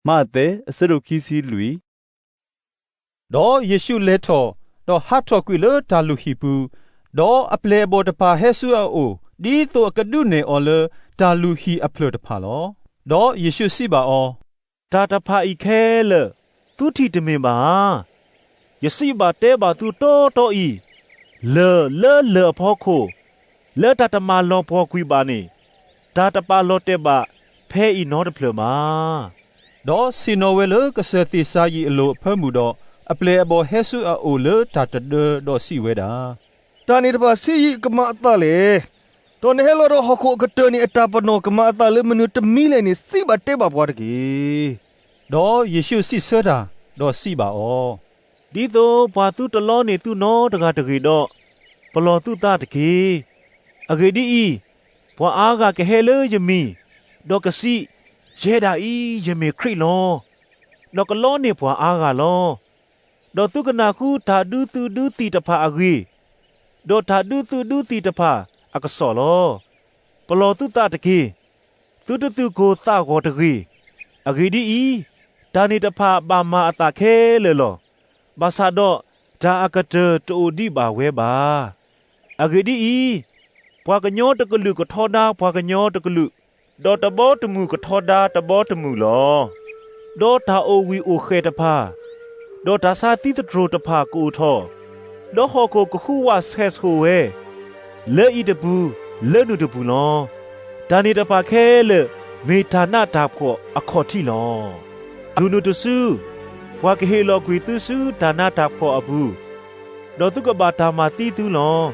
မးသဲ အဆၢဒိၣ်ခံဆံလွံၢ်. ဒီးယ့ၣ်ၡူးလဲၤထီၣ်, ဒီးဟးထီၣ်ကွံာ်လၢတၢ်လုၢ်ဟံၣ်ပူၤ, ဒီးအပျဲၢ်အဘီၣ်တဖၣ်ဟဲဆူအအိၣ်, ဒ်သိးအကဒုးနဲၣ်အီၤလၢတၢ်လုၢ်ဟံၣ်အဖျၢၣ်တဖၣ်လီၤ. ဒီးယ့ၣ်ၡူးစံးဘၣ်အီၤ, တၢ်တဖၣ်အံၤခဲလၢာ် သုထံၣ်တမ့ၢ်ဘၣ်ဧါ. ယစံးဘၣ်တဲဘၣ်သုတီတီအံၤ, လၢၢ်လၢလၢၢ်အဖီခိၣ်, လၢတၢ်တမၤလီၤပှီၢ်ကွံာ်ဘၣ်န့ၣ်, တၢ်တပာ်လီၤတဲာ်ဘၣ်ဖဲအံၤနီတဖျၢၣ်ဘၣ်. ဒီးဆ့ၣ်နီၤဝဲလၢကစၢၢ်သ့ၣ်စၤယံးအလိၤအဖၢမုၢ်ဒီး, အပျဲၢ်အဘီၣ်ဟဲဆူအအိၣ်လၢတၢ်တဒၢ, ဒီးစံးဝဲဒၣ်, တၢ်န့ၣ်တဖၣ်ဆံးယံာ်ကမၤအသးလဲၣ်. ဒီးနဟဲလီၤဒီးဟီၣ်ခိၣ်အကတၢၢ်န့ၣ် အတၢ်ပနီၣ်ကမၤအသးလၢမနုၤတမံၤလဲၣ်န့ၣ် စံးဘၣ်တဲဘၣ်ပှၤတက့ၢ်. ဒီးယ့ၣ်ၡူးစံးဆၢတၢ်, ဒီးစံးဘၣ်အီၤ, ဒ်သိးပှၤသုတလီန့ၢ်သုနီတဂၤတဂ့ၤဒီး, ပလီၢ်သုသးတက့ၢ်. အဂ့ၢ်ဒ်အံၤ, ပှၤအါဂၤကဟဲလၢယမံၤ, ဒီးကစံး, ယဲဒၣ်အံၤ ယမ့ၢ်ခရံာ်လီၤ. ဒီးကလီန့ၢ်ပှၤအါဂၤလီၤ. ဒီးသုကနၢ်ဟူတၢ်ဒုးသုးဒုးသံၣ်တဖၣ်အဂ့ၢ်, ဒီးတၢ်ဒုးသုးဒုးသံၣ်တဖၣ်အကစီၣ်လီၤ. ပလီၢ်သုသးတက့ၢ်. သုတသုၣ်ကိၢ်သးဂီၤတဂ့ၤ. အဂ့ၢ်ဒ်အံၤ, တၢ်န့ၣ်တဖၣ်ဘၣ်မၤအသးခဲလၢာ်လီၤ. ဘၣ်ဆၣ်ဒီးတၢ်အကတၢၢ်တအိၣ်ဒံးဘၣ်ဝဲဘၣ်. အဂ့ၢ်ဒ်အံၤ, ပှၤကညီတကလုာ်ကထီဒါပှၤကညီတကလုာ်, ဒီးတဘီတမုၢ်ကထီဒါတဘီတမုၢ်လီၤ. ဒီးတၢ်အိၣ်ဝံၣ်အိၣ်ဃဲးတဖၣ်, ဒီးတၢ်ဆါသံသတြိာ်တဖၣ်ကအိၣ်ထီၣ်, ဒီးဟီၣ်ခိၣ်ကဟူးဝးဆှဲးဆှိးဝဲ, လၢအံၤတပူၤလၢနုၢ်တပူၤလီၤ. တၢ်န့ၣ်တဖၣ်ခဲလၢာ်မ့ၢ်တၢ်နးတၢ်ဖှီၣ်အခီၣ်ထံးလီၤ. တုၤနုၤတစု, ပှၤကဟ့ၣ်လီၤကွံာ်သုဆူတၢ်နးတၢ်ဖှီၣ်အပူၤ, ဒီးသုကဘၣ်တၢ်မၤသံသုလီၤ.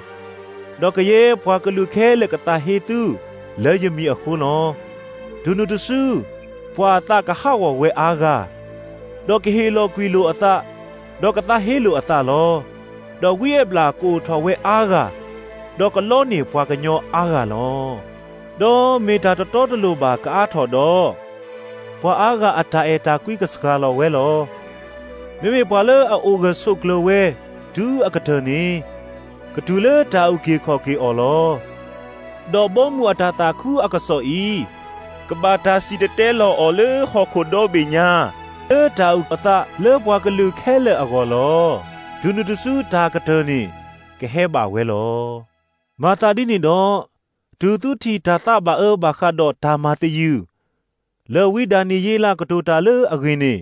ဒီးကယဲၢ်ပှၤကလုာ်ခဲလၢာ်ကသးဟ့သုလၢယမံၤအဃိလီၤ. တုၤနုၤတစု, ပှၤအသးကဟးဂီၤဝဲအါဂၤ, ဒီးကဟ့ၣ်လီၤကွံာ်လိာ်အသး, ဒီးကသးဟ့လိာ်အသးလီၤ. ဒီးဝံအဘျၣ်ကအိၣ်ထီၣ်ဝဲအါဂၤ, ဒီးကလီန့ၢ်ပှၤကညီအါဂၤလီၤ. ဒီးမ့ၢ်တၢ်တတီတလိၤဘၣ်ကအါထီၣ်ဒီး, ပှၤအါဂၤအတၢ်အဲၣ်တၢ်ကွံကစှၤလီၤဝဲလီၤ. မ့မ့ၢ်ပှၤလၢအအိၣ်ဂၢၢ်ဆိးကျၢၤဝဲတုၤအကတၢၢ်န့ၣ်, ကတုၤလၢတၢ်အုၣ်က့ၤခီၣ်က့ၤအီၤလီၤ. ဒီးဘီမုၢ်အတၢ်သးခုအကစီၣ်အံၤ, ကဘၣ်တၢ်စံၣ်တဲၤတဲလီၤအီၤလၢဟီၣ်ခိၣ်ဒီဘ့ၣ်ညါ, လၢတၢ်အုၣ်အသးလၢပှၤကလုာ်ခဲလၢာ်အဂီၢ်လီၤ. တုၤနုၤတစုတၢ်ကတၢၢ်န့ၣ်ကဟဲဘၣ်ဝဲလီၤ. မၤသးဒ်န့ၣ်ဒီး, တုၤသုထံၣ်တၢ်သးဘၣ်အၢဘၣ်ဃးဒီးတၢ်မၤသယုၢ်, လၢဝံဒၤနံးယ့လးကတိၤတၢ်လၢအဂ့ၢ်န့ၣ်,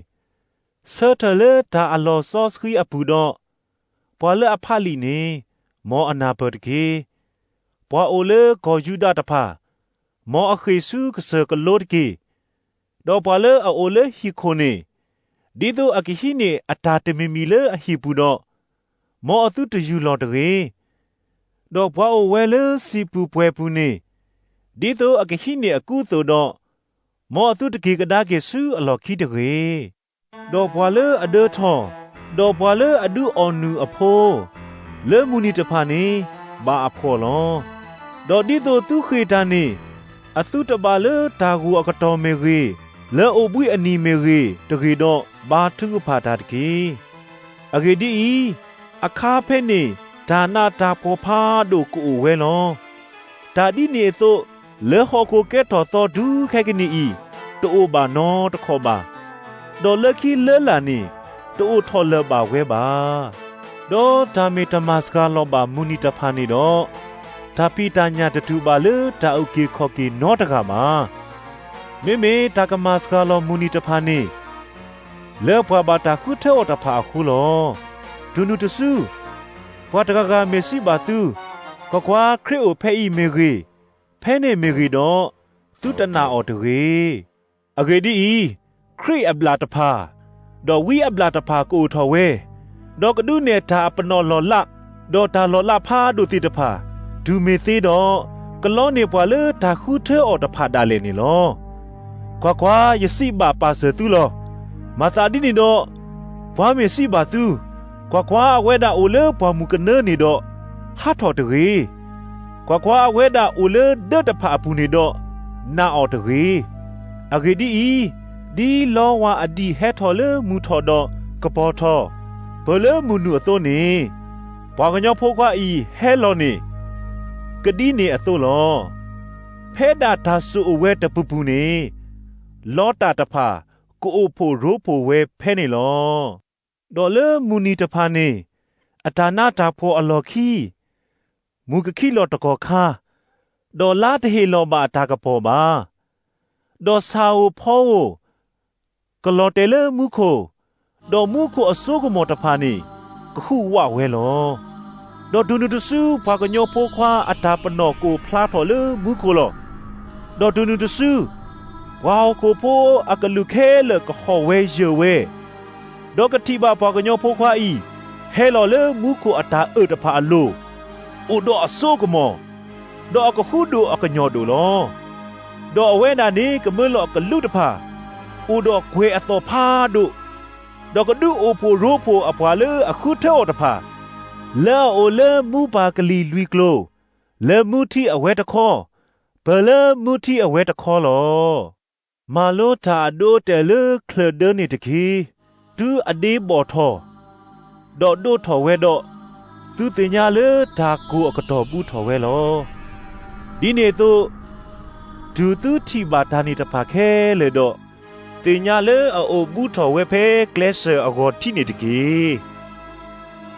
ဆၢထၢၣ်လၢတၢ်အလီၤစီဆှံအပူၤဒီး, ပှၤလၢအဖးလံာ်န့ၣ်, မ်အနၢ်ပၢၢ်တက့ၢ်. ပှၤအိၣ်လၢကီၢ်ယူဒၤတဖၣ်, မ်အဃ့ၢ်ဆူကစၢၢ်ကလိတက့ၢ်. ဒီးပှၤလၢအအိၣ်လၢဟံၣ်ခိၣ်န့ၣ်, ဒ်သိးအကဟံးန့ၢ်အတၢ်တမံၤမံၤလၢအဟံၣ်ပူၤဒီး, မ်အသုတယူၢ်လီၤတဂ့ၤ. ဒီးပှၤအိၣ်ဝဲလၢစံာ်ပူၤပှဲၤပူၤန့ၣ်, ဒ်သိးအကဟံးန့ၢ်အကူအသိးဒီး, မ်အသုတက့ၤကဒါက့ၤဆူအလီၢ်ခံတဂ့ၤ. ဒီးပှၤလၢအဒၢထီၣ်, ဒီးပှၤလၢအဒုးအီၣ်နုၢ်အဖိ, လၢမုၢ်နံၤတဖၣ်န့ၣ်, ဘၣ်အဖှီၣ်လီၤ. ဒီးဒ်သိးသုဃ့ၢ်တၢ်န့ၣ်, အသုတဘၣ်လၢတၢ်ဂိၢ်အကတီၢ်မ့ၢ်ဂ့ၤ, လၢအိၣ်ဘှံးအနံၤမ့ၢ်ဂ့ၤတဂ့ၤဒီး, ဘါထုကဖၣ်တၢ်တက့ၢ်. အဂ့ၢ်ဒ်အံၤ, အခါဖဲန့ၣ်တၢ်နးတၢ်ဖှီၣ်ဖးဒိၣ်ကအိၣ်ဝဲလီၤ. တၢ်ဒ်န့ၣ်အသိးလၢဟီၣ်ခိၣ်ကဲထီၣ်သီတုၤခဲကနံၣ်အံၤ, တအိၣ်ဘၣ်နီတခီၣ်ဘၣ်. ဒီးလၢခံလၢလာ်န့ၣ်, တအိၣ်ထီၣ်လၢာ်ဘၣ်ဝဲဘၣ်. ဒီးတၢ်မ့ၢ်တမၤစှၤလီၤဘၣ်မုၢ်နံၤတဖၣ်န့ၣ်ဒီး, တၢ်ဖံးတၢ်ညၣ်တတုၤဘၣ်လၢတၢ်အုၣ်က့ၤခီၣ်က့ၤနီတဂၤဘၣ်. မ့မ့ၢ်တၢ်ကမၤစှၤလီၤမုၢ်နံၤတဖၣ်န့ၣ်, လၢပှၤဘၣ်တၢ်ဃုထၢအီၤတဖၣ်အဃိလီၤ. တုၤနုၤတစု, ပှၤတဂၤဂၤမ့ၢ်စံးဘၣ်သု, ကွၢ်ကွၢ်, ခရံာ်အိၣ်ဖဲအံၤမ့ၢ်ဂ့ၤ, ဖဲန့ၣ်မ့ၢ်ဂ့ၤဒီး, သုတနာ်အီၤတဂ့ၤ. အဂ့ၢ်ဒ်အံၤ, ခရံာ်အဘျၣ်တဖၣ်, ဒီးဝံအဘျၣ်တဖၣ်ကအိၣ်ထီၣ်ဝဲ, ဒီးကဒုးနဲၣ်တၢ်အပနီၣ်လီၢ်လး, ဒီးတၢ်လီၤလးဖးဒိၣ်သ့ၣ်တဖၣ်, တုၤမ့ၢ်သ့ဒီး, ကလီန့ၢ်ပှၤလၢတၢ်ဃုထၢအီၤတဖၣ်ဒၣ်လဲာ်န့ၣ်လီၤ. ကွၢ်ကွၢ်, ယစံးဘၣ်ပာ်စၢၤသုလီၤ. မၤသးဒ်န့ၣ်ဒီး, ပှၤမ့ၢ်စံးဘၣ်သု, ကွၢ်ကွၢ်, အဝဲဒၣ်အိၣ်လၢပှၢ်မုၢ်ကနၢန့ၣ်ဒီး, ဟးထီၣ်တဂ့ၤ. ကွၢ်ကွၢ်, အဝဲဒၣ်အိၣ်လၢဒၢးတဖၣ်အပူၤန့ၣ်ဒီး, နာ်အီၤတဂ့ၤ. အဂ့ၢ်ဒ်အံၤ, ဒ်လီဝါအဒံၣ်ဟဲထီၣ်လၢမုၢ်ထီၣ်ဒီးကပီၤထီၣ်, ပၢၢ်လၢမုၢ်နုာ်အသိးန့ၣ်, ပှၤကညီဖိခွါအံၤဟဲလီၤန့ၣ်, ကဒ်န့ၣ်အသိးလီၤ. ဖဲဒၣ်တၢ်စိာ်အိၣ်ဝဲတပူၤပူၤန့ၣ်, လီတၢ်တဖၣ်, ကအိၣ်ဖှိၣ်ရိဖှိၣ်ဝဲဖဲန့ၣ်လီၤ. ဒီးလၢမုၢ်နံၤတဖၣ်န့ၣ် အတၢ်နးတၢ်ဖှီၣ်အလီၢ်ခံ မုၢ်ကခံလီၤတကီၢ်ခါ, ဒီးလါတဟ့ၣ်လီၤဘၣ်တၢ်ကပီၤဘၣ်. ဒီးဆၣ်ဧိၤဖီဧိၤ ကလီၤတဲာ်လၢမူခိၣ်, ဒီးမူခိၣ်အစိကမီၤတဖၣ်န့ၣ် ကဟုးဝးဝဲလီၤ. ဒီးတုၤနုၤတစု ပှၤကညီဖိခွါအတၢ်ပနီၣ်ကအိၣ်ဖျါထီၣ်လၢမူခိၣ်လီၤ. ဒီးတုၤနုၤတစု ပှၤဟီၣ်ခိၣ်ဖိအကလူးခဲလၢာ်ကဟီၣ်ဝဲယၢၢ်ဝဲ, ဒီးကထံၣ်ဘၣ်ပှၤကညီဖိခွါအံၤ ဟဲလီၤလၢမူခိၣ်အတၢ်အၢၣ်တဖၣ်အလိၤ, အိၣ်ဒီးအစိကမီၤ, ဒီးအကဃုဒိၣ်အကညီၢ်ဒိၣ်လီၤ. ဒီးအဝဲဒၣ်န့ၣ် ကမၢလီၤအကလူးတဖၣ်, အိၣ်ဒီးကွဲၤအသီၣ်ဖးဒိၣ်, ဒီးကဒုးအိၣ်ဖှိၣ်ရိဖှိၣ်အပှၤလၢအဃုထၢအီၤတဖၣ်, လၢအအိၣ်လၢမူပၢ်ကလံၤလွံၢ်ကျိၤ, လၢမူထံအဝဲတခီ, ပၢၢ်လၢမူထံအဝဲတခီလီၤ. မၤလိတၢ်အဒိအတဲာ်လၢချၢၣ်ဒၢန့ၣ်တက့ၢ်. တုၤအဒ့ဘီၣ်ထီၣ်, ဒီးဒိးထီၣ်ဝဲဒီး, သုသ့ၣ်ညါလၢတၢ်ကိၢ်အကတီၢ်ဘူးထီၣ်ဝဲလီၤ. ဒ်န့ၣ်အသိး, တုၤသုထံၣ်ဘၣ်တၢ်န့ၣ်တဖၣ်ခဲလၢာ်ဒီး, သ့ၣ်ညါလၢအအိၣ်ဘူးထီၣ်ဝဲဖဲကျဲစၢၤအဂီၤထံးန့ၣ်တက့ၢ်.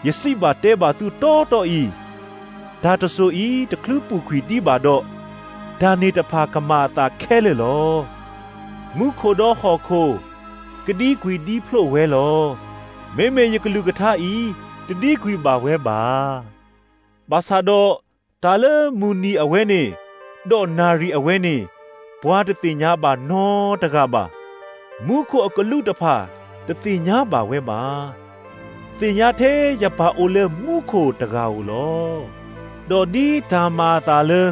ယစံးဘၣ်တဲဘၣ်သုတီတီအံၤ, တၢ်တစိၤအံၤတချုးပူၤကွံာ်ဒံးဘၣ်ဒီး, တၢ်န့ၣ်တဖၣ်ကမၤအသးခဲလၢာ်လီၤ. မူခိၣ်ဒီးဟီၣ်ခိၣ် ကဒံကွံာ်ဒံဖျိးဝဲလီၤ. မ့မ့ၢ်ယကလုၢ်ကထါအံၤ တဒံကွံာ်ဘၣ်ဝဲဘၣ်. ဘၣ်ဆၣ်ဒီးတၢ်လၢမုၢ်နံၤအဝဲန့ၣ် ဒီးနၣ်ရံၣ်အဝဲန့ၣ် ပှၤတသ့ၣ်ညါဘၣ်နီတဂၤဘၣ်. မူခိၣ်အကလူးတဖၣ်တသ့ၣ်ညါဘၣ်ဝဲဘၣ်. သ့ၣ်ညါထဲယပၢ်အိၣ်လၢမူခိၣ်တဂၤဧိၤလီၤ. ဒီးဒ်တၢ်မၤအသးလၢ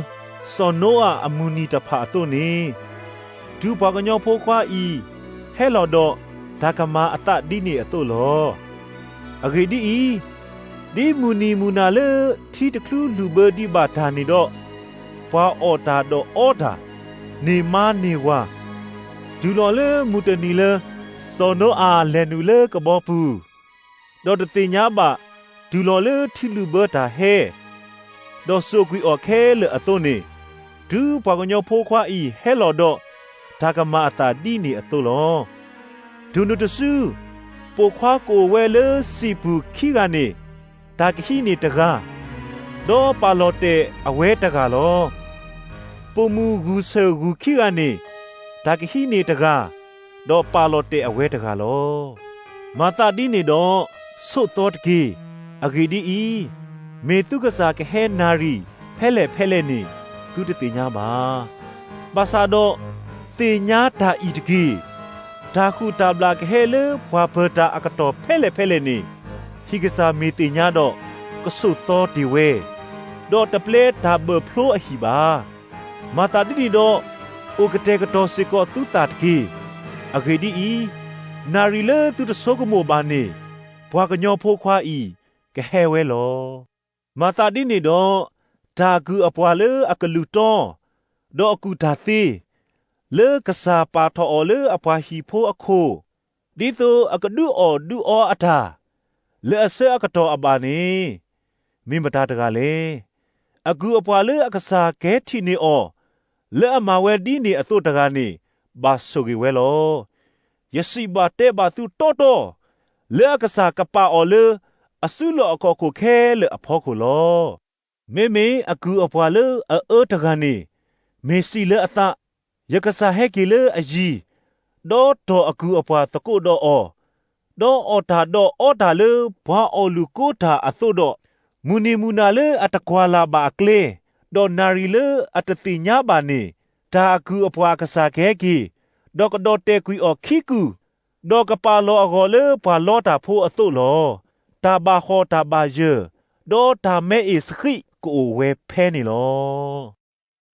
စီၤနိအၤအမုၢ်နံၤတဖၣ်အသိးန့ၣ်, တုၤပှၤကညီဖိခွါအံၤဟဲလီၤဒီး တၢ်ကမၤအသးဒ်န့ၣ်အသိးလီၤ. အဂ့ၢ်ဒ်အံၤ, ဒ်မုၢ်နံၤမုၢ်နၤလၢထံတချုးလူၢ်ဘၢဒံးဘၣ်တၢ်န့ၣ်ဒီး, ပှၤအီၣ်တၢ်ဒီးအီတၢ်, န့ၢ်မါန့ၢ်ဝၤ, တုၤလီၤလၢမုၢ်တနံၤလၢ စီၤနိအၤလဲၤနုာ်လၢကဘီပူၤ, ဒီးတသ့ၣ်ညါဘၣ် တုၤလီၤလၢထံလုၢ်ဘၢတၢ်ဟဲ, ဒီးစိာ်ကွံာ်အီၤခဲလၢာ်အသိးန့ၣ်, တုၤပှၤကညီဖိခွါအံၤဟဲလီၤဒီး တၢ်ကမၤအသးဒ်န့ၣ်အသိးလီၤ. တုၤနုၤတစု, ပိာ်ခွါကအိၣ်ဝဲလၢစံာ်ပူၤခံဂၤန့ၣ် တၢ်ကဟံးန့ၢ်တဂၤ, ဒီးပာ်လီၤတဲာ်အဝဲတဂၤလီၤ. ပိာ်မုၣ်ဂုၢ်ဆၢၣ်ဂုၢ်ခံဂၤန့ၣ် တၢ်ကဟံးန့ၢ်တဂၤ, ဒီးပာ်လီၤတဲာ်အဝဲတဂၤလီၤ. မၤသးဒ်န့ၣ်ဒီး, ဆိးသီတက့ၢ်. အဂ့ၢ်ဒ်အံၤ, မ့ၢ်သုကစၢ်ကဟဲနၣ်ရံၣ်ဖဲလဲၣ်ဖဲလဲၣ်န့ၣ် သုတသ့ၣ်ညါဘၣ်. ဘၣ်ဆၣ်ဒီးသ့ၣ်ညါတၢ်အံၤတက့ၢ်. တၢ်ဃုာ်တၢ်ဘျၣ်ကဟဲလၢပှၤပၢၤတၢ်အကတီၢ်ဖဲလဲၣ်ဖဲလဲၣ်န့ၣ်, ဟံၣ်ကစၢ်မ့ၢ်သ့ၣ်ညါဒီး ကဆိးသီတ့ၢ်ဝဲ, ဒီးတပျဲတၢ်ဘၢၣ်ဖျိအဟံၣ်ဘၣ်. မၤသးဒ်န့ၣ်ဒီး, အိၣ်ကတဲာ်ကတီၤစ့ၢ်ကီးသုသးတက့ၢ်. အဂ့ၢ်ဒ်အံၤ, နၣ်ရံၣ်လၢသုတဆိကမိၣ်ဘၣ်န့ၣ်, ပှၤကညီဖိခွါအံၤကဟဲဝဲလီၤ. မၤသးဒ်န့ၣ်ဒီး, တၢ်အကုၢ်အပှၤလၢအကလုၢ်တီ, ဒီးအကူၣ်တၢ်သ့, လၢကစၢ်ပာ်ထီၣ်အီၤလၢအပှၤဟံၣ်ဖိအခိၣ်, ဒ်သိးအကဒုးအီၣ်ဒုးအီအတၢ်, လၢအဆၢအကတီၢ်အဘၣ်န့ၣ်, မ့ၢ်မတၤတဂၤလဲၣ်. အကုၢ်အပှၤလၢအကစၢ်ကဟဲထံၣ်န့ၢ်အီၤ, လၢအမၤဝဲဒ်န့ၣ်အသိးတဂၤန့ၣ်, ဘၣ်ဆိၣ်ဂ့ၤဝဲလီၤ. ယစံးဘၣ်တဲဘၣ်သုတီတီ, လၢအကစၢ်ကပာ်အီၤလၢအစုလီၢ်အခီၣ်ခိၣ်ခဲလၢာ်အဖီခိၣ်လီၤ. မ့မ့ၢ်အကုၢ်အပှၤလၢအအၢတဂၤန့ၣ်, မ့ၢ်စံးလၢအသး, ယကစၢ်ဟဲက့ၤလၢအယံၤ, ဒီးတီၢ်အကုၢ်အပှၤသကိးဒီးအီၤ, ဒီးအီၣ်တၢ်ဒီးအီတၢ်လၢပှၤအီၣ်လုၢ်ကိတၢ်အသိးဒီး, မုၢ်နံၤမုၢ်နၤလၢအတကွၢ်လၢ်ဘၣ်အကျဲ, ဒီးနၣ်ရံၣ်လၢအတသ့ၣ်ညါဘၣ်န့ၣ်, တၢ်အကုၢ်အပှၤအကစၢ်ကဟဲက့ၤ, ဒီးကဒီၣ်တဲာ်ကွံာ်အီၤခံကုၢ်, ဒီးကပာ်လီၤအဂီၤလၢပှၤလီတၢ်ဖိအသိးလီၤ. တၢ်ဘၣ်ဟီၣ်တၢ်ဘၣ်ယၢၢ်, ဒီးတၢ်မဲအ့ၣ်စဃံးကအိၣ်ဝဲဖဲန့ၣ်လီၤ.